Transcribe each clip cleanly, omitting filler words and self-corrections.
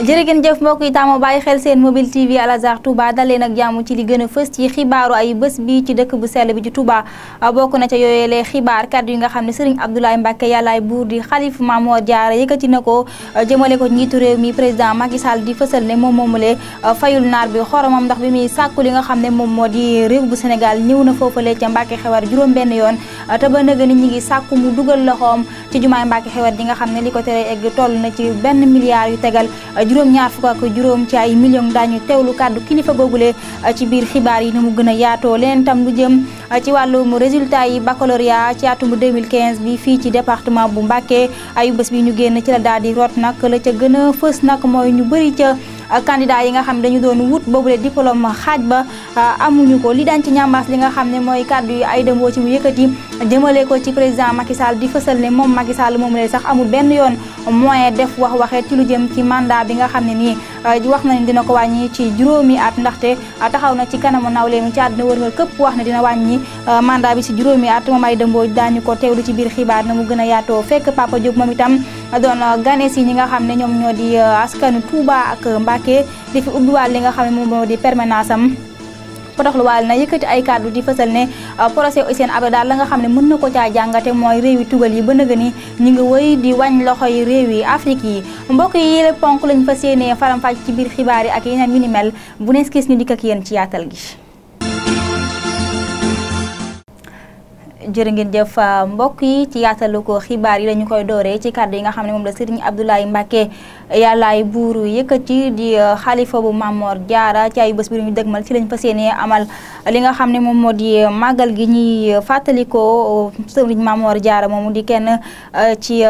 jërëgën jëf mbokk yi taamu bàyyi xel seen mobile TV Al Azhar Touba dalee nag jàmm ci li gën a fës ci xibaaru ay bés bi ci dëkk bu sell bi ci Touba bokk na ca yooyeelee xibaar kàddu yi nga xam ne Serigne Abdoulaye Mbacke yàllaay buur di xalif Mamor Diarra yëkkati na ko jëmale ko njiitu réew mi président Macky Sall di fësal ne moom moomulee fayul naar bi xoromam ndax bi muy sàkku li nga xam ne moom moo di réew bu Sénégal ñëw na foofalee ca Mbacke Xewar juróom benn yoon te ba nëga ni ñi ngi sàkku mu dugal loxoom ci jumaay Mbacke Xewar di nga xam ne li ko tere egg toll na ci benn milliard yu tegal juróom-ñaar fukk ak juróom ci ay millions daañu teewlu kàddu kilifa googule ci biir xibaar yi ni mu gën a yaatoo leen tam lu jëm ci wàllum résultat yi baccalauréat ci atum 2015 bi fii ci département bu Mbacké ayu bés bi ñu génn ci la daal di rot nag la ca gën a fës nag mooy ñu bëri ca candidat yi nga xam ne dañu doon wut boobule diplôme xaaj ba amuñu ko li daan ci ñambaas li nga xam ne mooy kàddu yi ay dëmboo ci mu yëkkati jëmale ko ci président Macky Sall di fësal ne moom Macky Sall moom lay sax amul benn yoon moyen def waxeet ci lu jëm ci mandat bi nga xam ne nii wax nañ dina ko wàññi ci juróomi at ndaxte taxaw na ci kanamu nawleem ci àdduna wërngal këpp wax ne dina wàññi mandat bi ci juróomi at moom ay dëmboo daañu ko teewlu ci biir xibaar na mu gën a yaatoo fekk Papa Diop moom itam doon gane si ñi nga xam ne ñoom ñoo di askanu Touba ak Mbacké di fi ubbiwaat li nga xam ne moom moo di permanence am potoxluwaal na yëkkati ay kàddu di fësal ne procès Hissène Habré daal la nga xam ne mën na ko caa jàngate mooy réew yi tugal yi ba nëga ni ñi ngi wëy di wàññ loxo yi réew yi Afrique yi mbokk yi yële ponk lañ fas yéenee faram-fàcc ci biir xibaar yi ak yeneen yu ni mel bu nees gis ñu dikk ak yéen ci yaatal gi jërë ngeen jëf mbokk yi ci yaatalu ko xibaar yi lañu koy dooree ci kàddu yi nga xam ne moom la Serigne Abdoulaye Mbacke yàllaay buuru yëkkati di xalifa bu Mamor Diarra ci ay bés bi ñu dëgmal ci lañ fas yéenee amal li nga xam ne moom moo di màggal gi ñuy fàttalikoo Serigne Mamor Diarra moomu di kenn ci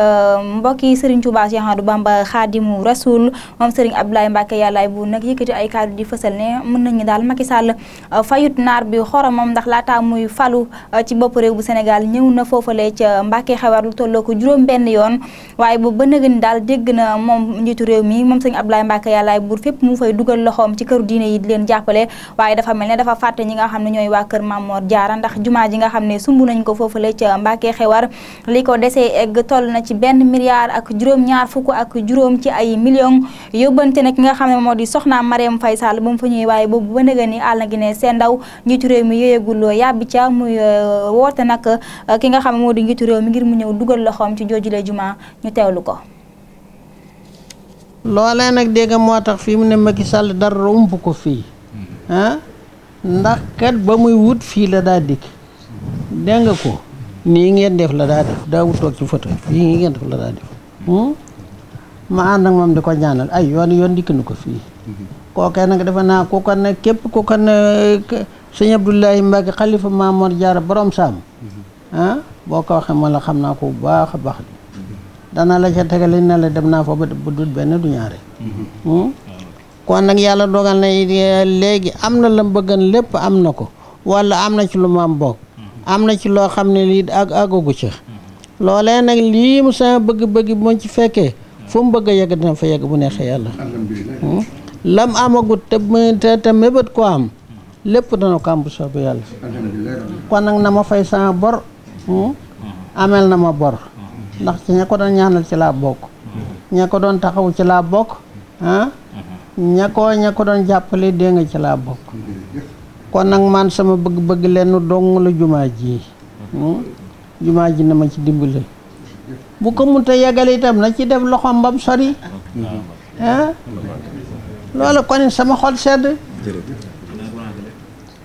mbokki Serigne Touba Cheikh Ahmadou Bamba Khadimu Rasoul moom Serigne Abdoulaye Mbacke yàllaay buuru nag yëkkati ay kàddu di fësal ne mën nañu daal Macky Sall fayut naar bi xoromam ndax laata muy falu ci bopp réew bu Sénégal ñëw na foofale ca Mbacke Xewar lu tolloo ko juróom benn yoon waaye boobu ba nëgën daal dégg na moom njiitu réew mi moom sëñ Abdoulaye Mbacke yàllaay buur fépp mu fay dugal loxoom ci këru diine yi di leen jàppale waaye dafa mel ne dafa fàtte ñi nga xam ne ñooy waa kër Mamor Diarra ndax jumaa ji nga xam ne sumb nañ ko foofale ca Mbacke Xewar li ko desee egg toll na ci benn milliard ak juróom-ñaar fukk ak juróom ci ay millions yóbbante na ki nga xam ne moo di soxna Marième Faye Sall ba mu fa ñëwee waaye boobu ba nëgën ni àll gi ne seen ndaw njiitu réew mi yéegul yàbbi ca muy woote nag ki nga xam ne moo di njiitu réew mi ngir mu ñëw dugal loxoom ci joojule juma ñu teewlu ko. loolee nag dégg moo tax fii mu ne Macky Sall dara ump ko fii ndax kat ba muy wut fii la daa dikk dégg nga ko nii ngeen def la daa def daa wut toog ci photo fii ngeen def la daa def ma ànd ak moom di ko ñaanal ay yoon dikk na ko fii kookee nag defe naa ku ko ne képp ku ko ne sëñ Abdoulaye Mbacke xalifa Mamor Diarra borom saam boo ko waxee ma la xam naa ko bu baax a baax dana la ca tegale na la dem naa fa ba dut benn du ñaare kon nag yàlla dogal na léegi am na la bëggan lépp am na ko wala am na ci lu ma am bokk am na ci loo xam ne lii ak àggagu ca loolee nag lii mu sama bëgg-bëgg moo ci fekkee fu mu bëgg a yegg dina fa yegg bu neexee yàlla lam amagut te mébét ko am lépp dana ko am bu soobee yàlla kon nag na ma fay sama bor amel na ma bor ndax ci ña ko doon ñaanal ci laa bokk ña ko doon taxaw ci laa bokk ña ko doon jàppale dégg nga ci laa bokk kon nag man sama bëgg-bëgg lenn dong la jumaa ji na ma ci dimbale bu ko munta yegale itam na ci def loxoom bam sori loolu kon sama xol sedd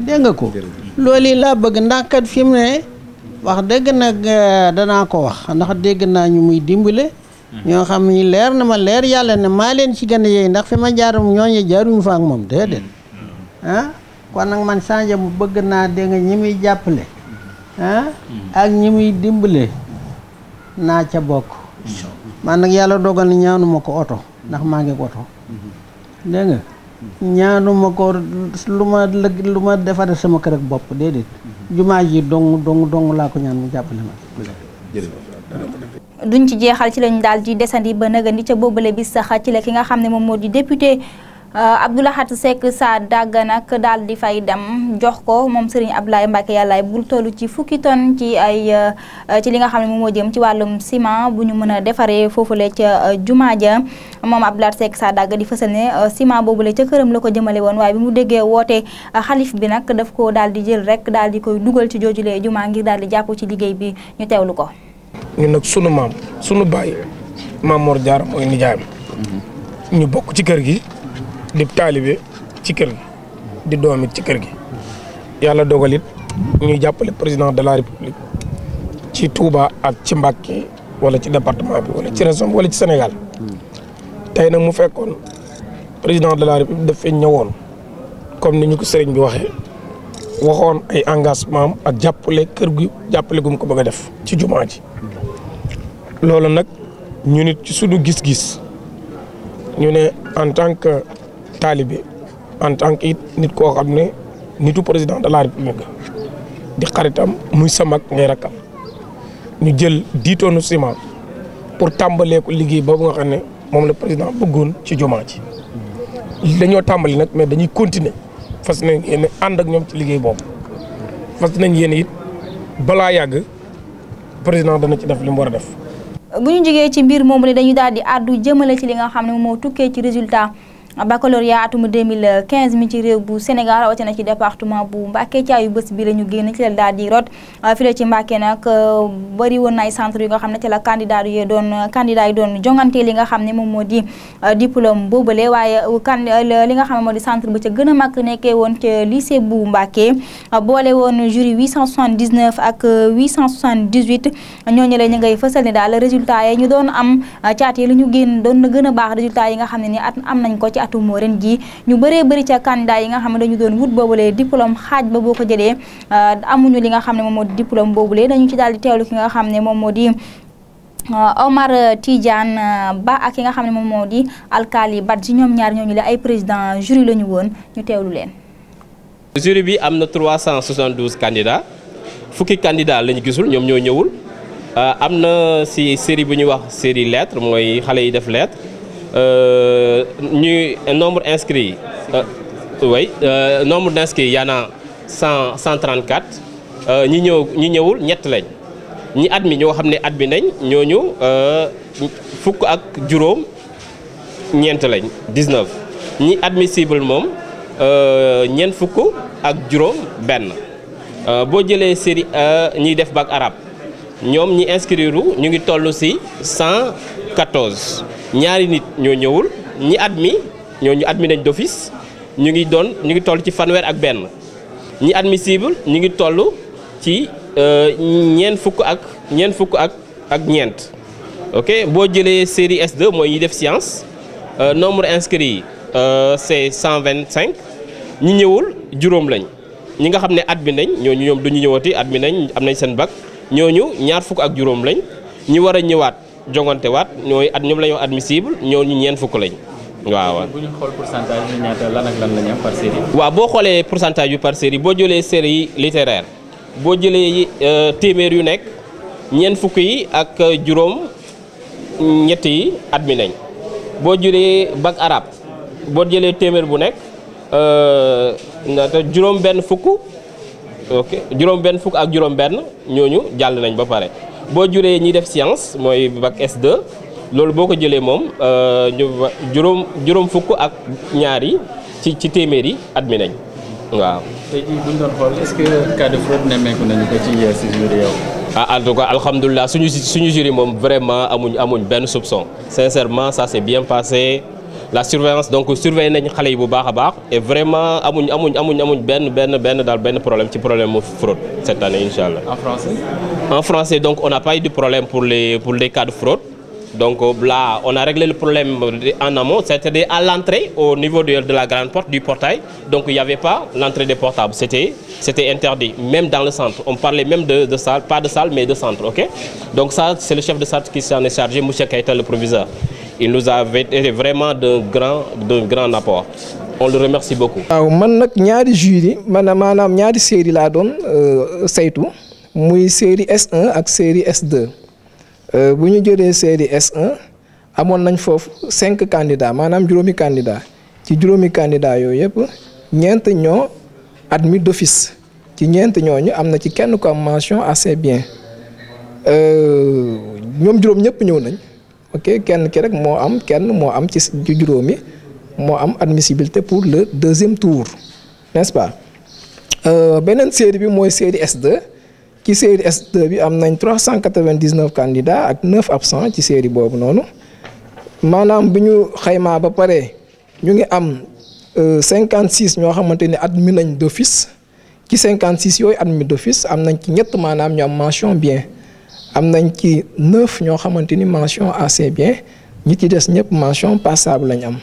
dégg nga ko loolu yi laa bëgg ndax kat fi mu ne wax dëgg nag danaa ko wax ndax dégg naa ñu muy dimbale ñoo xam ni leer na ma leer yàlla ne maa leen ci gën a yeey ndax fi ma jaarum ñooñu jaaruñu fa ak moom déedéet kon nag man changé bu bëgg naa dégg nga ñi muy jàppale ak ñi muy dimbale naa ca bokk man nag yàlla dogal na ñaanuma ko oto ndax maa ngi oto dégg nga ñaanuma ko lu ma defare sama kër ak bopp déedéet jumaa ji dong laa ko ñaan mu jàppale ma duñ ci jeexal ci lañ daal di desandi ba nëgandi ca boobale bis sax ci la ki nga xam ne moom moo di député Abdou Lahad Seck Sadaga nag daal di fay dem jox ko moom Serigne Abdoulaye Mbacke yàllaay bul toll ci fukki tonne ci ay ci li nga xam ne moom moo jëm ci wàllum ciment bu ñu mën a defaree foofule ca jumaa ja moom Abdou Lahad Seck Sadaga di fësal ne ciment boobule ca këram la ko jëmale woon waaye bi mu déggee woote xalif bi nag daf ko daal di jël rek daal di koy dugal ci joojulee jumaa ngir daal di jàpp ci liggéey bi ñu teewlu ko. ñun nag sunu maam sunu baay Maam Mor Jaara mooy nijaayam ñu bokk ci kër gi. di taalibe ci kër gi di doom it ci kër gi yàlla dogal it ñuy jàppale président de la république ci Touba ak ci Mbacké wala ci département bi wala ci région bi wala ci Sénégal tey nag mu fekkoon président de la république dafay ñëwoon comme ni ñu ko sëriñ bi waxoon ay engagement ak jàppale kër gi jàppale gum ko bëgg a def ci jumaa ji loolu nag ñu nit ci suñu gis-gis ñu ne en tant que taalibe en tant que it nit koo xam ne nitu président de la république di xaritam muy sa mag ngay rakkam ñu jël 10 tonnes ciment pour tàmbalee ko liggéey boobu nga xam ne moom la président bëggoon ci jumaa ji dañoo tàmbali nag mais dañuy continuer fas nañ yéen ànd ak ñoom ci liggéey boobu fas nañ yéen it balaa yàgg président dana ci def li mu war a def. bu ñu jógee ci mbir moomu ne dañu daal di àddu jëmale ci li nga xam ne moo tukkee ci résultat baccalauréat atum 2015 mi ci réew bu Sénégal rawatina ci département bu Mbacké ci ayu bés bi la ñu génn ci la daal di rot fii ci Mbacké nag bëri woon na ay centre yu nga xam ne ci la candidat yi doon jongante li nga xam ne moom moo di diplôme boobule waaye li nga xam ne moo di centre ba ca gën a mag nekkee woon ca lycée bu Mbacké boole woon jury 879 ak 878 ñooñu la ñu ngay fësal ne daal résultat yi ñu doon am caat yi lu ñu génn doon na gën a baax résultat yi nga xam ne ni am nañ ko ci atum ren ji ñu bëree bëri ca candidat yi nga xam ne dañu doon wut boobulee diplôme xaaj ba boo ko jëlee amuñu li nga xam ne moom moo di diplôme boobulee dañu ci daal di teewlu ki nga xam ne moom moo di Omar Tidiane Ba ak ki nga xam ne moom moo di Alkali Badji ñoom ñaar ñooñu la ay président jury la ñu woon ñu teewlu leen. jury bi am na 372 candidats fukki candidats lañu gisul ñoom ñoo ñëwul am na si série bu ñuy wax série lettres mooy xale yi def lettres. Nombre inscrit nombre d'inscrits y en a 134 ñi ñëwul ñett lañ ñi admis ñoo xam ne admis nañ ñooñu fukk ak juróom ñeent lañ 19 ñi admissible moom ñeent fukk ak juróom benn boo jëlee série ñiy def bac arabe ñoom ñi inscrire ñu ngi toll ci 114 ñaari nit ñoo ñëwul ñi admis ñooñu admis nañ d'office ñu ngi toll ci fanweer ak benn ñi admissible ñu ngi toll ci ñeent fukk ak ñeent ok boo jëlee série S2 mooy ñi def science nombre inscrit c'est 125 ñi ñëwul juróom lañ ñi nga xam ne admis nañ ñooñu ñoom duñu ñëwati admis nañ am nañ seen bac ñooñu ñaar fukk ak juróom lañ ñi war a ñëwaat jongante waat ñoom la ñu wax admissible ñooñu ñeent fukk lañ waaw. bu ñu xool pourcentage bi ñaata lan ak lan la ñu am par série. waaw boo xoolee pourcentage bi par série boo jëlee série littéraire boo jëlee téeméer yu nekk ñeent fukk yi ak juróom ñett yi admis nañ boo jëlee bac arabe boo jëlee téeméer bu nekk juróom benn fukk ok juróom benn fukk ak juróom benn ñooñu jàll nañ ba pare. boo juree ñi def science mooy bac S2 loolu boo ko jëlee moom juróom fukk ak ñaar yi ci téeméer yi admis nañ waaw. tey jii bu ñu doon xool est-ce que cas de fraude nemmeeku nañu ko ci jury yow. en tout cas alhamdulilah suñu jury moom vraiment amuñ benn soupçon sincèrement ça s'est bien passé la surveillance donc surveiller nañ xale yi bu baax a baax et vraiment amuñ benn problème ci problème mu fraude cette année incha allah. en français. En français, donc, on n'a pas eu de problème pour les cas de fraude. Donc là, on a réglé le problème en amont, c'est-à-dire à l'entrée, au niveau de la grande porte, du portail. Donc il n'y avait pas l'entrée des portables, c'était interdit, même dans le centre. On parlait même de salle, pas de salle, mais de centre, ok? Donc ça, c'est le chef de centre qui s'en est chargé, M. Keita, le proviseur. Il nous a été vraiment d'un grand apport. On le remercie beaucoup. Man nak ñaari jury manam ñaari série la doon saytu muy série S1 ak série S2 bu ñu jëlee série S1 amoon nañ foofu 5 candidats maanaam juróomi candidats ci juróomi candidat yooyu yëpp ñeent ñoo admis d'office ci ñeent ñooñu am na ci kenn ko am mention assez bien ñoom juróom ñëpp ñëw nañ ok kenn ki rek moo am ci juróomi moo am admissibilité pour le deuxième tour n'est-ce pas beneen série bi mooy série S2 ci série S2 bi am nañ 399 candidats ak 9 absents ci série boobu noonu maanaam bi ñu xaymaa ba pare ñu ngi am 56 ñoo xamante ni admis nañ d'office ci 56 yooyu admis d'office am nañ ci ñett maanaam ñu am mention bien am nañ ci 9 ñoo xamante ni mention assez bien ñi ci des ñëpp mention passable lañ am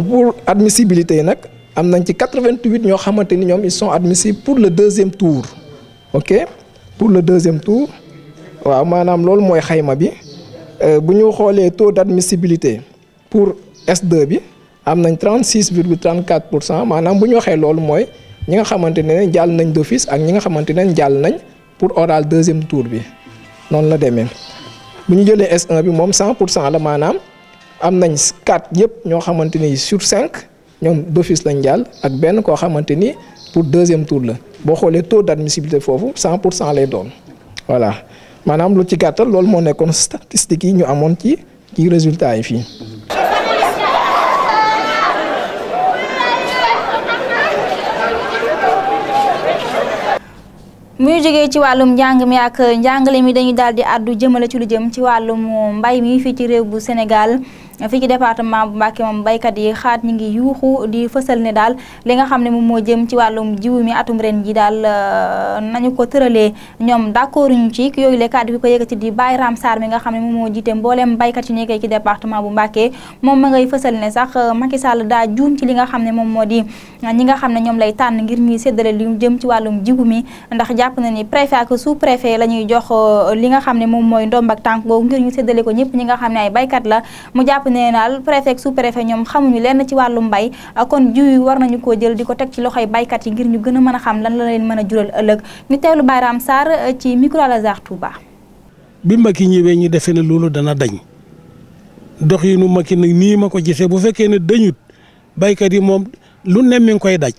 pour admissibilité nag am nañ ci 88 ñoo xamante ni ñoom ils sont admissibles pour le deuxième tour ok pour le deuxième tour waaw maanaam loolu mooy xayma bi bu ñu xoolee taux d'admissibilité pour S2 bi am nañ 36,34% maanaam bu ñu waxee loolu mooy ñi nga xamante ne jàll nañ d'office ak ñi nga xamante ne jàll nañ pour oral deuxième tour bi noonu la demee bu ñu jëlee S1 bi moom 100% la maanaam am nañ 4 yëpp ñoo xamante ni sur 5 ñoom d'office lañ jàll ak benn koo xamante ni pour deuxième tour la boo xoolee taux d'admissibilité foofu 100% lay doon voilà maanaam lu ci gàttal loolu moo nekkoon statistiques yi ñu amoon ci résultats yi fii. muy jógee ci wàllum njàng mi ak njàngale mi dañuy daal di àddu jëmale ci lu jëm ci wàllum mbay mi fii ci réew bu Sénégal fii ci département bu Mbacké moom baykat yi xaat ñi ngi yuuxu di fësal ne daal li nga xam ne moom moo jëm ci wàllum jiwu mi atum ren ji daal nañu ko tëralee ñoom d'accord ñu ci yooyu le kàddu ki ko yëkkati di Baye Ram Sarr mi nga xam ne moom moo jiite mbooleem baykat yi nekkee ci département bu Mbacké moom ma ngay fësal ne sax Macky Sall daa juum ci li nga xam ne moom moo di ñi nga xam ne ñoom lay tànn ngir ñuy séddale li jëm ci wàllum jiwu mi ndax jàpp na ni préfet ak sous préfet la ñuy jox li nga xam ne moom mooy ndomb ak tànk boobu ngir ñu séddale ko ñëpp ñi nga xam ne ay baykat la mu jàpp ne daal préfet ak sous préfet ñoom xamuñu lenn ci wàllu mbay kon jiw yi war nañu koo jël di ko teg ci loxoy baykat yi ngir ñu gën a mën a xam lan la leen mën a jural ëllëg ñu teewlu Baye Ram Sarr ci micro Lazare Touba. bi Macky ñëwee ñu defee ne loolu dana dañ dox yi nu Macky nag nii ma ko gisee bu fekkee ne dañut baykat yi moom lu ne mi ngi koy daj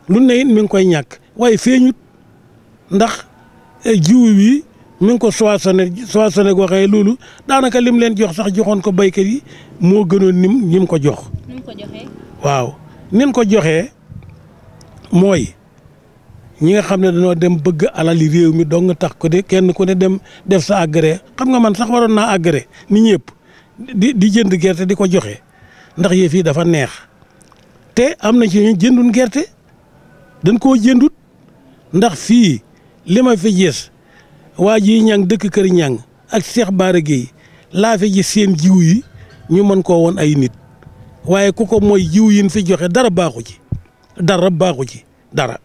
lu ne it mi ngi koy ñàkk waaye feeñut ndax jiw wi mi ngi ko soissonné goo xëye loolu daanaka lim leen jox sax joxoon ko baykat yi moo gënoon nim ko jox. ni mu ko joxee. waaw nin ko joxee mooy ñi nga xam ne dañoo dem bëgg alali réew mi dong nga tax ko de kenn ku ne dem def sa agré xam nga man sax waroon naa agré ni ñëpp di jënd gerte di ko joxe ndax yëf yi dafa neex te am na ci ñu jëndun gerte dañ koo jëndut ndax fii li ma fi gis waa ji ñang dëkk kër ñang ak Cheikh Bara Gueye laa fi gis seen jiw yi ñu mën koo woon ay nit waaye ku ko mooy jiw yi ñu fi joxe dara baaxu ci dara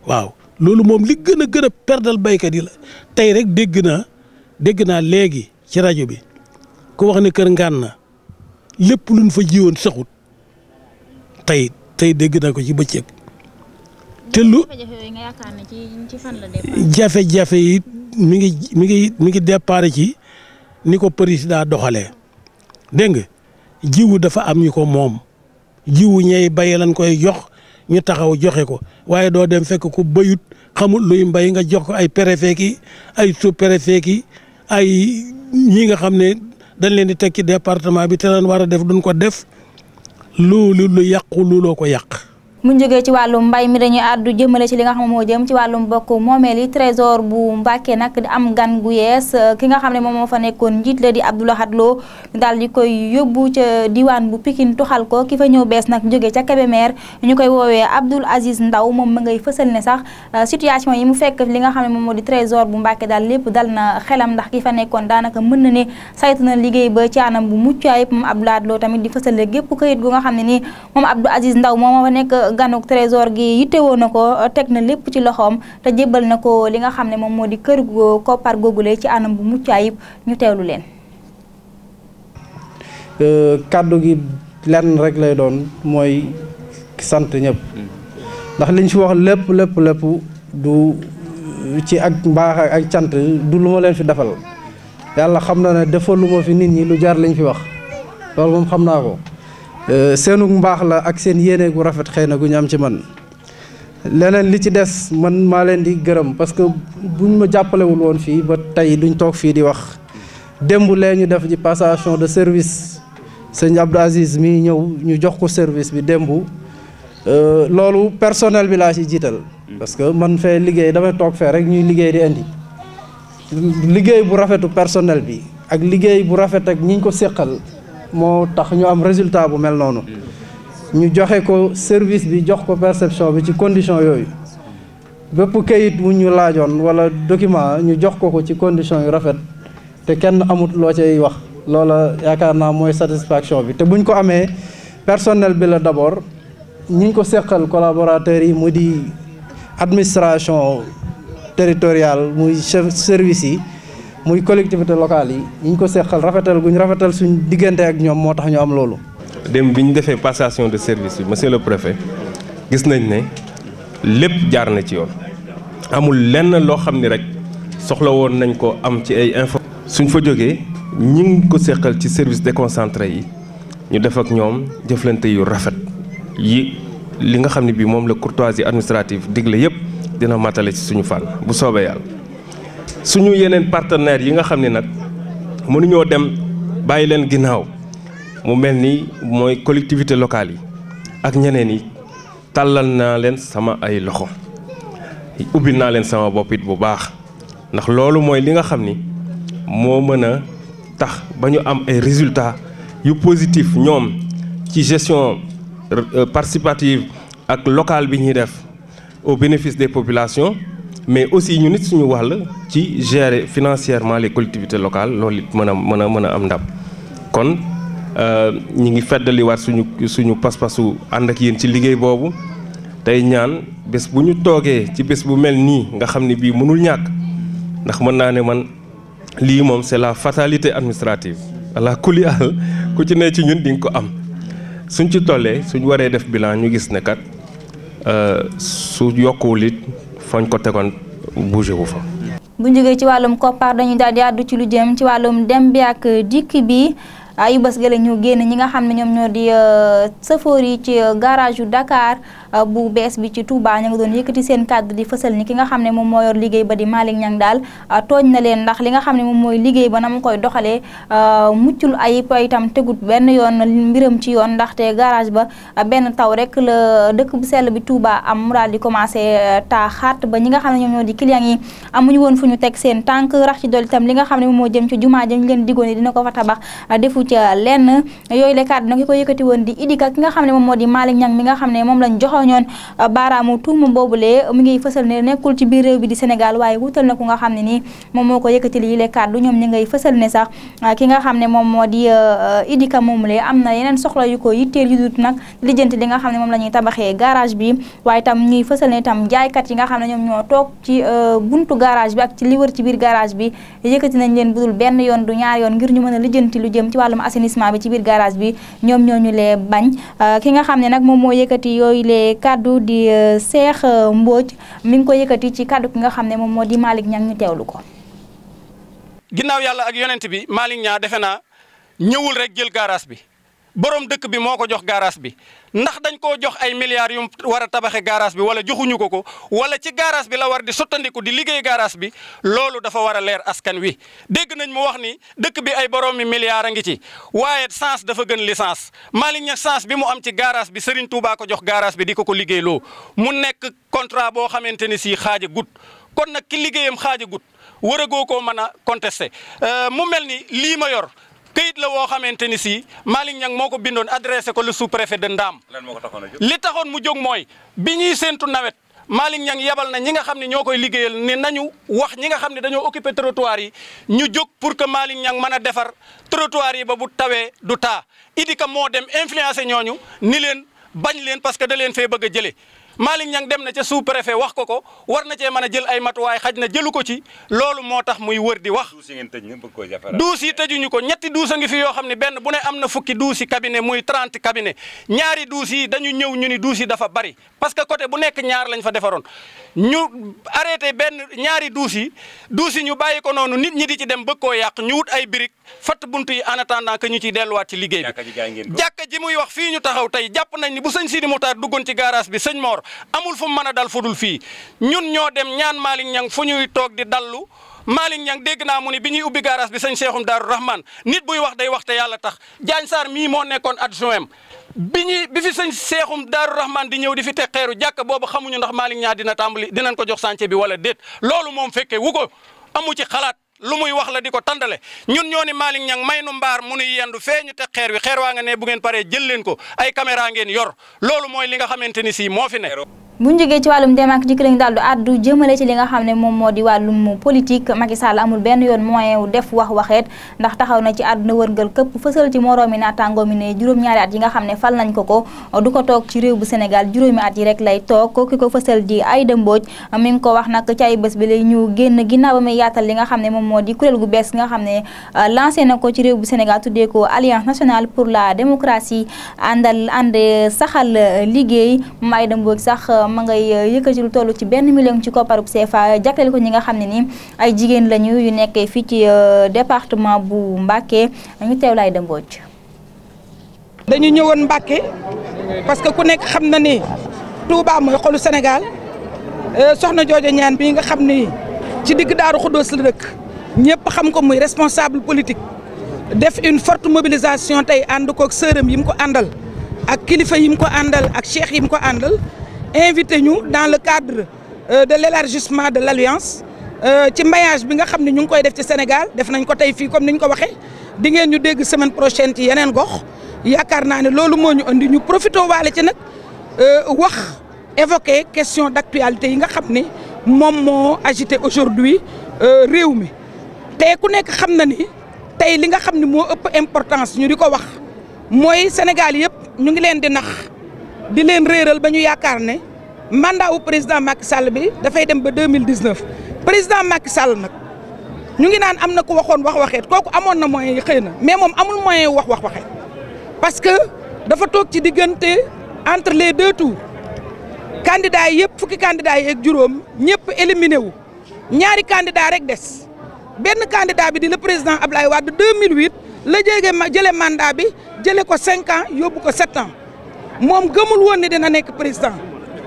waaw loolu moom li gën a perdal baykat yi la tey rek dégg naa léegi ci rajo bi ku wax ne kër ngaan na lépp luñ fa jiwoon saxut tey dégg naa ko ci bëccëg te lu jafe-jafe yi mi ngi départ ci ni ko président doxalee dégg nga jiwu dafa am ñu ko moom jiwu ñey bay lañ koy jox ñu taxaw joxe ko waaye doo dem fekk ku bayut xamul luy mbay nga jox ko ay préfet ki ay sous préfet ki ay ñi nga xam ne dañ leen di teg ci département bi te lan war a def duñ ko def loolu lu yàqu looloo ko yàq. mu jógee ci wàllum mbay mi dañuy àddu jëmale ci li nga xam ne moo jëm ci wàllum bokk moomeel yi trésor bu Mbacké nag di am gan gu yees ki nga xam ne moom moo fa nekkoon njiit la di Abdou Lahad Lo daal di koy yóbbu ca diwaan bu Pikine tuxal ko ki fa ñëw bees nag jógee ca Kébémer ñu koy woowee Abdoul Aziz Ndaw moom ma ngay fësal ne sax situation yi mu fekk li nga xam ne moom moo di trésor bu Mbacké daal lépp dal na xelam ndax ki fa nekkoon daanaka mën na ne saytu na liggéey ba ci anam bu mucc ayib moom Abdou Lahad Lo tamit di fësal gépp këyit gu nga xam ne nii moom Abdou Aziz Ndaw moom fa nekk ganuk trésor gi yittewoo na ko teg na lépp ci loxoom te jébbal na ko li nga xam ne moom moo di kër koppar googule ci anam bu mucc ayib ñu teewlu leen. kàddu gi lenn rek lay doon mooy sant ñëpp ndax liñ fi wax lépp du ci ak mbaax ak cant du lu ma leen fi defal yàlla xam na ne defal lu ma fi nit ñi lu jaar lañ fi wax loolu moom xam naa ko seenu mbaax la ak seen yéene gu rafet xëy na gu ñu am ci man. leneen li ci des man maa leen di gërëm parce que buñ ma jàppalewul woon fii ba tey duñ toog fii di wax démb lee ñu def ci passation de service sëñ Abdou Aziz mi ñëw ñu jox ko service bi démb loolu personnel bi laa ci jiital parce que man fee liggéey damay toog fee rek ñuy liggéey di indi liggéey bu rafetu personnel bi ak liggéey bu rafet ak ñi ñu ko séqal moo tax ñu am résultat bu mel noonu ñu joxe ko service bi jox ko perception bi ci condition yooyu bépp kayit wu ñu laajoon wala document ñu jox ko ci condition yu rafet te kenn amut loo cay wax loola yaakaar naa mooy satisfaction bi te buñ ko amee personnel bi la d'abord ñi ñu ko seqal collaborateurs yi mu di administration territoriale muy chef service yi muy collectivité locale yi ñi ñu ko seqal rafetal guñ rafetal suñ diggante ak ñoom moo tax ñu am loolu. dem bi ñu defee passation de service bi monsieur le préfet gis nañ ne lépp jaar na ci yoon amul lenn loo xam ni rek soxla woon nañ ko am ci ay info suñ fa jógee ñi ngi ko seqal ci service déconcentré yi ñu def ak ñoom jëflante yu rafet yi li nga xam ne bii moom la courtoisie administrative digle yëpp dina matale ci suñu fànn bu soobee yàlla. suñu yeneen partenaires yi nga xam ne nag mënuñoo dem bàyyi leen ginnaaw mu mel ni mooy collectivité locale yi ak ñeneen yi tàllal naa leen sama ay loxo ubbil naa leen sama bopp it bu baax ndax loolu mooy li nga xam ni moo mën a tax ba ñu am ay résultats yu positif ñoom ci gestion participative ak locale bi ñuy def au bénéfice des populations mais aussi ñu nit suñu wàll ci gérer financièrement les collectivités locales loolu it mën a am ndam kon ñi ngi feddaliwaat suñu pas-pasu ànd ak yéen ci liggéey boobu tey ñaan bés bu ñu toogee ci bés bu mel nii nga xam ne bii mënul ñàkk ndax mën naa ne man lii moom c'est la fatalité administrative ala kuli al ku ci ne ci ñun di nga ko am suñ ci tollee suñ waree def bilan ñu gis ne kat su yokkuwul it fañ ko tegoon bougé wu fa. bu ñu jógee ci wàllum koppar dañuy daal di àddu ci lu jëm ci wàllum dem bi ak dikk bi. yu bés gële ñu génn ñi nga xam ne ñoom ñoo di safoor yi ci garage yu Dakar bu bees bi ci Touba ñu ngi doon yëkkati seen kàddu di fësal ni ki nga xam ne moom moo yor liggéey ba di Malick Niang daal tooñ na leen ndax li nga xam ne moom mooy liggéey ba na mu koy doxalee muccul ayib itam tegut benn yoon mbiram ci yoon ndaxte garage ba benn taw rek la dëkk bu sell bi Touba am mu daal di commencé taa xaat ba ñi nga xam ne ñoom ñoo di clients yi amuñu woon fu ñu teg seen tànk rax ci dolli itam li nga xam ne moom moo jëm ci jumaa ja ñu leen digoon ni dina ko fa tabax defu ci lenn yooyu le kàddu nag ko yëkkati woon di Idika ki nga xam ne moom moo di Malick Niang mi nga xam ne moom lañ joxoñoon baaraamu tuuma boobulee mu ngi fësal ne nekkul ci biir réew bi di Sénégal waaye wutal na ku nga xam ne nii moom moo ko yëkkati li le kàddu ñoom ñi ngay fësal ne sax ki nga xam ne moom moo di Idika moomulee am na yeneen soxla yu ko yitteel yu dut nag lijjanti li nga xam ne moom la ñuy tabaxee garage bi waaye itam ñuy fësal ne itam jaaykat yi nga xam ne ñoom ñoo toog ci buntu garage bi ak ci li wër ci biir garage bi yëkkati nañ leen budul benn yoon du ñaar yoon ngir ñu mën a lijjanti lu jëm ci wàllum assainissement bi ci biir garage bi ñoom ñoo ñu lee bañ ki nga xam ne nag moom moo yëkkati yooyu lee kaddu di Cheikh Mbodj mi ngi ko yëkkati ci kaddu ki nga xam ne moom moo di Malick Niang ñu teewlu ko. ginnaaw yàlla ak yonent bi Malick Niang defe naa ñëwul rek jël garage bi borom dëkk bi moo ko jox garage bi ndax dañ koo jox ay milliards yu war a tabaxe garage bi wala joxuñu ko wala ci garage bi la war di sottandiku di liggéey garage bi loolu dafa war a leer askan wi dégg nañ mu wax ni dëkk bi ay borom mi milliards a ngi ci waaye sens dafa gën licence Malick Niang sens bi mu am ci garage bi Serigne Touba ko jox garage bi di ko liggéeyloo mu nekk contrat boo xamante ni si xaaja gut kon nag ki liggéeyam xaaja gut waragoo koo mën a contesté mu mel ni lii ma yor këyit la woo xamante ni si Malick Niang moo ko bindoon adressé ko le sous-préfet de Ndam. lan moo ko taxoon a jóg li taxoon mu jóg mooy bi ñuy séentu nawet Malick Niang yebal na ñi nga xam ne ñoo koy liggéeyal ne nañu wax ñi nga xam ne dañoo occupé trottoir yi ñu jóg pour que Malick Niang mën a defar trottoir yi ba bu tawee du taa Idika moo dem influencé ñooñu ni leen bañ leen parce que da leen fee bëgg a jëlee Malick Niang dem na ca sous préfet wax ko war na cee mën a jël ay matuwaay xaj na jëlu ko ci loolu moo tax muy wër di wax. duus yi tëjuñu ko ñetti duus a ngi fi yoo xam ne benn bu ne am na fukki duus yi cabinet muy 30 cabinet ñaari duus yi dañu ñëw ñu ni duus yi dafa bari parce que côté bu nekk ñaar lañ fa defaroon ñu arrêté benn ñaari duus yi ñu bàyyi ko noonu nit ñi di ci dem bëgg koo yàq ñu wut ay briques fatt buntu yi en attendant que ñu ciy delluwaat ci liggéey bi. jàkka ji muy wax fii ñu taxaw tey jàpp nañ ni bu sëñ Sidi Moutar duggoon ci garage bi sëñ Mor amul fu mu mën a dal fudul fii ñun ñoo dem ñaan Malick Niang fu ñuy toog di dallu Malick Niang dégg naa mu ni bi ñuy ubbi garage bi sëñ Cheikhoum Darou Rahman nit buy wax day wax te yàlla tax Diagne Sarr mii moo nekkoon adjoint bi fi sëñ Cheikhoum Darou Rahman di ñëw di fi teg xeeru jàkka boobu xamuñu ndax Malick Niang dina tàmbali dinañ ko jox chantier bi wala déet loolu moom fekkee wu ko amu ci xalaat lu muy wax la di ko tàndale ñun ñoo ni Malick Niang may nu mbaar mu nuy yendu fee ñu teg xeer wi xeer waa nga ne bu ngeen paree jël leen ko ay caméra ngeen yor loolu mooy li nga xamante ni si moo fi ne. bu ñu jógee ci wàllum dem ak dikk lañu daal di àddu jëmale ci li nga xam ne moom moo di wàllum politique Macky Sall amul benn yoon moyen wu def waxeet ndax taxaw na ci àdduna wërngal këpp fësal ci moroomi naataango mi ne juróom-ñaari at yi nga xam ne fal nañ ko du ko toog ci réew bu Sénégal juróomi at yi rek lay toog ki ko fësal di Aïda Mbodj mi ngi ko wax nag ci ay bés bi lay ñu génn ginnaaw ba muy yaatal li nga xam ne moom moo di kuréel gu bees nga xam ne lancé na ko ci réew bu Sénégal tuddee ko Alliance nationale pour la démocratie ànd saxal liggéey moom Aïda Mbodj sax ma ngay yëkkati lu toll ci 1 million ci kopparub CFA jagleel ko ñi nga xam ne ni ay jigéen lañu yu nekkee fii ci département bu Mbacké ñu teew lay dem Mbodj. dañu ñëwoon Mbacké parce que ku nekk xam na ni Touba mooy xolu Sénégal soxna Joojo Ñaan bi nga xam ni ci digg Daaru Xuddoos la dëkk ñëpp xam ko muy responsable politique def une forte mobilisation tey ànd koog sërëm yi mu ko àndal ak kilifa yi mu ko àndal ak cheikh yi mu ko àndal invité ñu dans le cadre de l'élargissement de l'alliance ci maillage bi nga xam ne ñu ngi koy def ci Sénégal def nañ ko tey fii comme ni ñu ko waxee di ngeen ñu dégg semaine prochaine ci yeneen gox yaakaar naa ne loolu moo ñu andi ñu profité waale ci nag wax évoquer question d'actualité yi nga xam ne moom moo agité aujourd'hui réew mi te ku nekk xam na ni tey li nga xam ne moo ëpp importance ñu di ko wax mooy Sénégal yëpp ñu ngi leen di nax di leen réeral ba ñu yaakaar ne mandat wu président Macky Sall bi dafay dem ba 2019 président Macky Sall nag ñu ngi naan am na ku waxoon waxeet kooku amoon na moyen yi xëy na mais moom amul moyen wax waxeet parce que dafa toog ci diggante entre les deux tours candidats yi yëpp fukki candidats yi ak juróom ñëpp éliminé wu ñaari candidat rek des benn candidat bi di le président Ablaye Wade 2008 la jëlee mandat bi jëlee ko 5 ans yóbbu ko 7 ans moom gëmul woon ne dina nekk président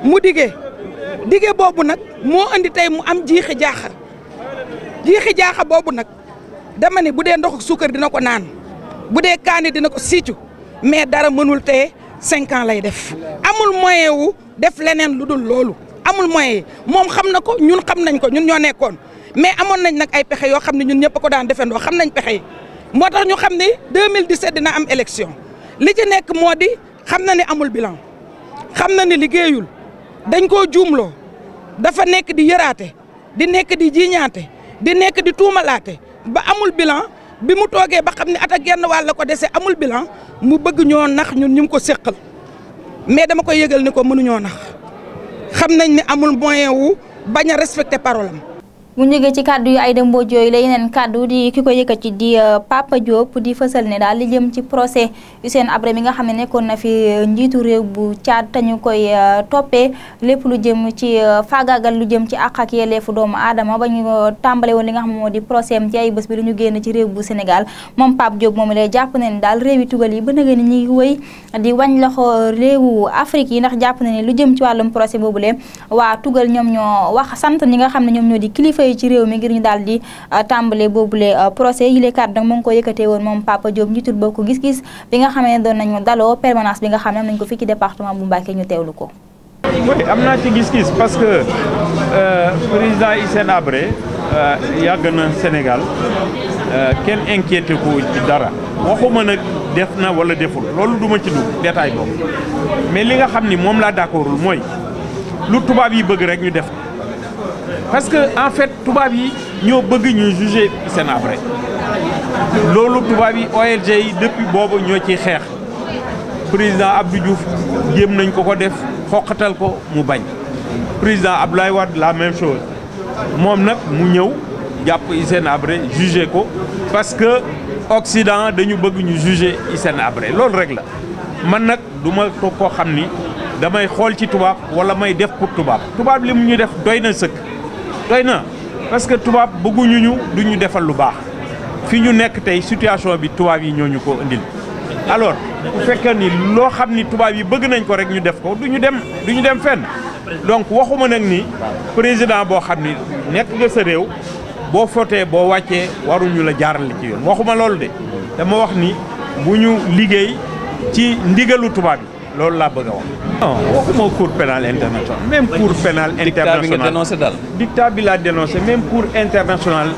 mu dige boobu nag moo andi tey mu am jiixi jaaxa boobu nag dama ne bu dee ndox ak suukar dina ko naan bu dee kaani dina ko siicu mais dara mënul tee 5 ans lay def amul moyen wu def leneen lu dul loolu amul moyen yi moom xam na ko ñun xam nañ ko ñun ñoo nekkoon mais amoon nañ nag ay pexe yoo xam ne ñun ñëpp ko daan defandoo xam nañ pexe yi moo tax ñu xam ne 2017 dina am élection li ci nekk moo di xam na ne amul bilan xam na ne liggéeyul dañ koo juumloo dafa nekk di yëraate di nekk di jiiñaate di nekk di tuumalaate ba amul bilan bi mu toogee ba xam ne at ak genn wàll ko dese amul bilan mu bëgg ñoo nax ñun ñu ko séqal mais dama koy yëgal ni ko mënuñoo nax xam nañ ne amul moyen wu bañ a respecter parole am. bu ñu jógee ci kàddu yu Aïda Mbodj yooyu la yeneen kàddu di ki ko yëkkati di Papa Diop di fësal ne daal li jëm ci procès Hissène Habré mi nga xam ne nekkoon na fi njiitu réew bu Tchad te ñu koy toppee lépp lu jëm ci faagaagal lu jëm ci àq ak yelleefu doomu aadama ba ñu tàmbale woon li nga xam moo di procès am ci ay bés bi lu ñu génn ci réew bu Sénégal moom Pape Diop moom lay jàpp ne ni daal réewi tugal yi ba nëgë ni ñi ngi wëy di wañ loxo réewu Afrique yi ndax jàpp na ne lu jëm ci wàllum procès boobule waa tugal ñoom ñoo wax sant ñi nga xam ne ñoom ñoo di kilifa ci réew mi ngir ñu daal di tàmbale boobule procès yi les kàddu nag mu ngi ko yëkkatee woon moom Papa Diop njiitul bokk gis-gis bi nga xamee ne doon nañu daloo permanence bi nga xam ne am nañ ko fii ci département bu Mbacké ñu teewlu ko. oui am naa ci gis-gis parce que président Hissène Habré yàgg na Sénégal kenn inquiété ko ci dara waxuma nag def na wala deful loolu duma ci dugg détail boobu mais li nga xam ni moom laa d'accordul mooy lu tubaab yi bëgg rek ñu def. parce que en fait tubaab yi ñoo bëgg ñu juger Hissène Habré loolu tubaab yi OLG yi depuis boobu ñoo ciy xeex président Abdou Diouf jéem nañ ko def xoqatal ko mu bañ président Abdoulaye Wade la même chose moom nag mu ñëw jàpp Hissène Habré jugé ko parce que Occident dañu bëgg ñu juger Hissène Habré loolu rek la man nag du ma ko koo xam ni damay xool ci tubaab wala may def pour tubaab li mu ñu def doy na sëkk doy na parce que tubaab bëgguñu ñu du ñu defal lu baax fi ñu nekk tey situation bi tubaab yi ñoo ñu ko indil alors bu fekkee ni loo xam ni tubaab yi bëgg nañ ko rek ñu def ko du ñu dem fenn donc waxuma nag ni président boo xam ni nekk nga sa réew boo fotee boo wàccee waruñu la jaarale ci yoon waxuma loolu de dama wax ni bu ñu liggéey ci ndigalu tubaab yi loolu laa bëgg a wax. non waxuma cour pénale internationale même cour pénale internationale dictat bi nga dénoncé daal. dictat bi laa dénoncé même cour internationale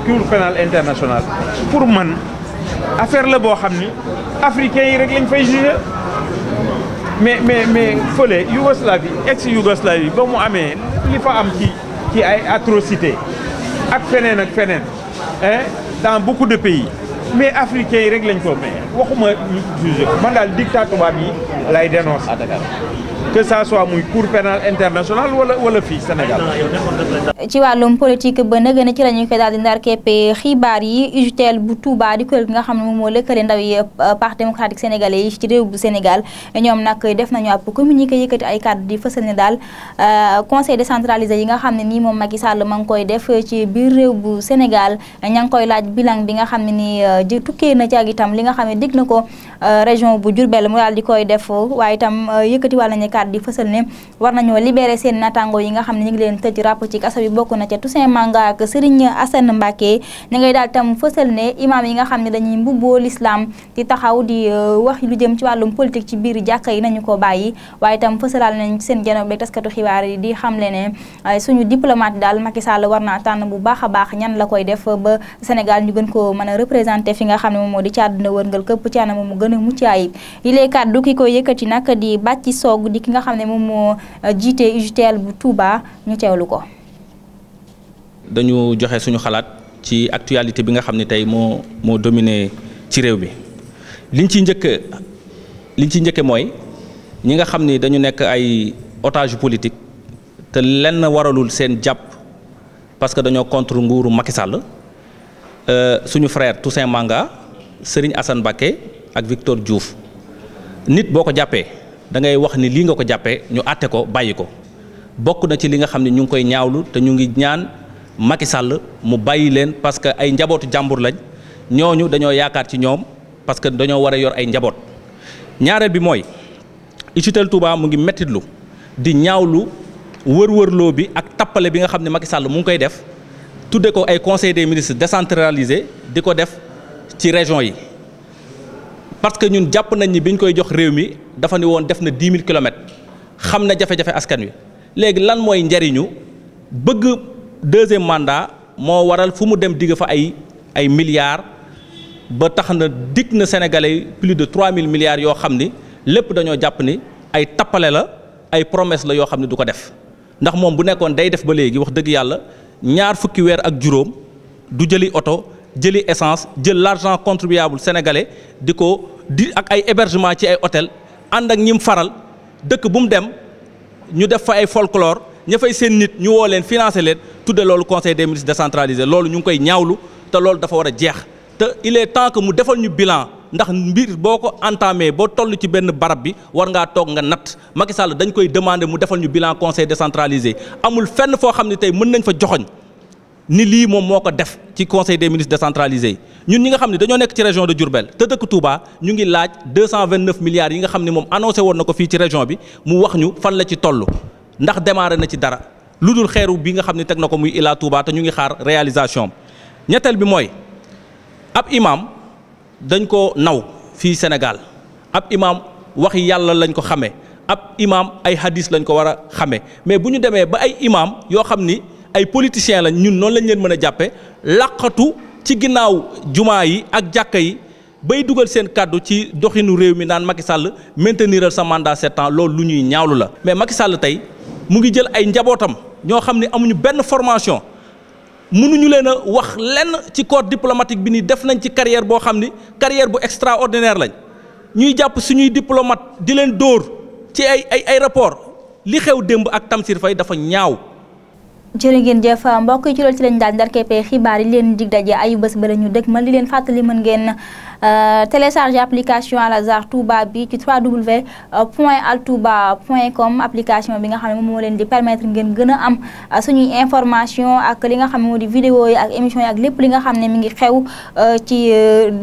cour pénale internationale pour man affaire la boo xam ni africains yi rek lañ fay jugé mais fële Yougoslavie ex Yougoslavie ba mu amee li fa am ci ay atrocité ak feneen dans beaucoup de pays mais africains yi rek lañ ko mais waxuma ñu jugé man daal dictat tubaab yi lay dénoncé que ça soit muy cour pénale internationale wala fii Sénégal. ci wàllum politique ba nag ci la ñu koy daal di ndar keppe xibaar yi UJTL bu Touba di kuréel gi nga xam ne moom moo lëkkale ndaw yi parti démocratique sénégalais yi ci réew bu Sénégal ñoom nag def nañu ab communiqué yëkkati ay kàddu di fësal ne daal conseil décentralisé yi nga xam ne nii moom Macky Sall ma ngi koy def ci biir réew bu Sénégal ña ngi koy laaj bilan bi nga xam ne nii tukkee na ci ak itam li nga xam ne dig na ko région bu Diourbel mu daal di koy def waaye itam yëkkati wàll nañu kàddu di fësal ne war nañoo libéré seen natango yi nga xam ne ñu ngi leen tëj ràpp ci kaso bi bokk na ca Toussaint Manga ak Serigne Assane Mbacké ñu ngay daal tam fësal ne imam yi nga xam ne dañuy mbubboo l'islam di taxaw di wax lu jëm ci wàllum politique ci biir jàkka yi nañu ko bàyyi waaye itam fësalal nañ seen janoog beeg taskatu xibaar yi di xamle ne suñu diplomate daal Macky Sall war naa tànn bu baax a baax ñan la koy def ba Sénégal ñu gën ko mën a représenté fi nga xam ne moom moo di ci àdduna wërngal këpp ci anam mu gën a mucc ayib yi lee kàddu ki koy yëkkati nag di bàcci soog di ki nga xam ne moom moo jiite UJTL bu Touba ñu teewlu ko. dañu joxe suñu xalaat ci actualité bi nga xam ne tey moo dominé ci réew bi liñ ci njëkke mooy ñi nga xam ni dañu nekk ay otage politique te lenn waralul seen jàpp parce que dañoo contre nguuru Macky Sall suñu frère Toussaint Manga Serigne Assane Mbacké ak Victor Diouf nit boo ko jàppee da ngay wax ni lii nga ko jàppee ñu àtte ko bàyyi ko bokk na ci li nga xam ne ñu ngi koy ñaawlu te ñu ngi ñaan Macky Sall mu bàyyi leen parce que ay njabootu jàmbur lañ ñooñu dañoo yaakaar ci ñoom parce que dañoo war a yor ay njaboot. ñaareel bi mooy UJTL Touba mu ngi mettitlu di ñaawlu wër-wërloo bi ak tappale bi nga xam ne Macky Sall mu ngi koy def tudde ko ay conseil des ministres décentralisé di ko def ci région yi. parce que ñun jàpp nañ ni bi ñu koy jox réew mi dafa ni woon def na 10 000 kilomètres xam na jafe-jafe askan wi léegi lan mooy njariñu bëgg deuxième mandat moo waral fu mu dem digg fa ay milliards ba tax na dig na Sénégalais yi plus de 3000 milliards yoo xam ni lépp dañoo jàpp ni ay tappale la ay promesse la yoo xam ne du ko def ndax moom bu nekkoon day def ba léegi wax dëgg yàlla ñaar fukki weer ak juróom du jëli oto jëli essence jël l'argent contribuable sénégalais di ak ay hébergement ci ay hôtel ànd ak ñim faral dëkk bu mu dem ñu def fa ay folklore ña fay seen nit ñu woo leen financé leen tudde loolu conseil des ministres décentralisé loolu ñu ngi koy ñaawlu te loolu dafa war a jeex te il est temps que mu defal ñu bilan ndax mbir boo ko entamé boo toll ci benn barab bi war ngaa toog nga natt Macky Sall dañ koy demander mu defal ñu bilan conseil décentralisé amul fenn foo xam ne tey mën nañ fa joxoñ ni lii moom moo ko def ci conseil des ministres décentralisé yi ñun ñi nga xam ne dañoo nekk ci région de Diourbel te dëkk Touba ñu ngi laaj 229 milliards yi nga xam ne moom annoncé woon na ko fii ci région bi mu wax ñu fan la ci toll ndax démarré na ci dara lu dul xeeru bi nga xam ne teg na ko muy Ila Touba te ñu ngi xaar réalisation ñetteel bi mooy ab imam dañ ko naw fii Sénégal ab imam waxi yàlla lañ ko xamee ab imam ay hadis lañ ko war a xamee mais bu ñu demee ba ay imam yoo xam ni ay politiciens lañ ñun noonu lañ leen mën a jàppe laqatu ci ginnaaw jumaa yi ak jàkka yi bay dugal seen kàddu ci doxinu réew mi naan Macky Sall mainteniral sa mandat 7 ans loolu lu ñuy ñaawlu la mais Macky Sall tey mu ngi jël ay njabootam ñoo xam ne amuñu benn formation mënuñu leen a wax lenn ci corps diplomatique bi ni def nañ ci carrière boo xam ni carrière bu extraordinaire lañ ñuy jàpp suñuy diplomate di leen dóor ci ay aéroport li xew démb ak Tamsir Faye dafa ñaaw. jërë ngeen jëf mbokk yi ci loolu ci lañ daal ndar keppee xibaar yi leen dig daje ayu bés ba la ñu dëkk man li leen fàttali mën ngeen télécharger application Al Azhar Touba bi ci www.altouba.com application bi nga xam ne moom moo leen di permettre ngeen gën a am suñuy information ak li nga xam ne moo di vidéo yi ak émission yi ak lépp li nga xam ne mi ngi xew ci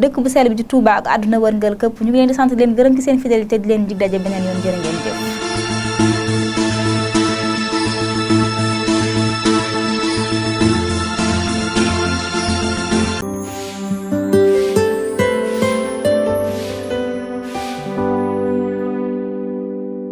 dëkk bu sell bi di Touba ak àdduna wërngal këpp ñu ngi leen di sant leen gërëm ci seen fidélité di leen dig daje beneen yoon jërë ngeen jëf.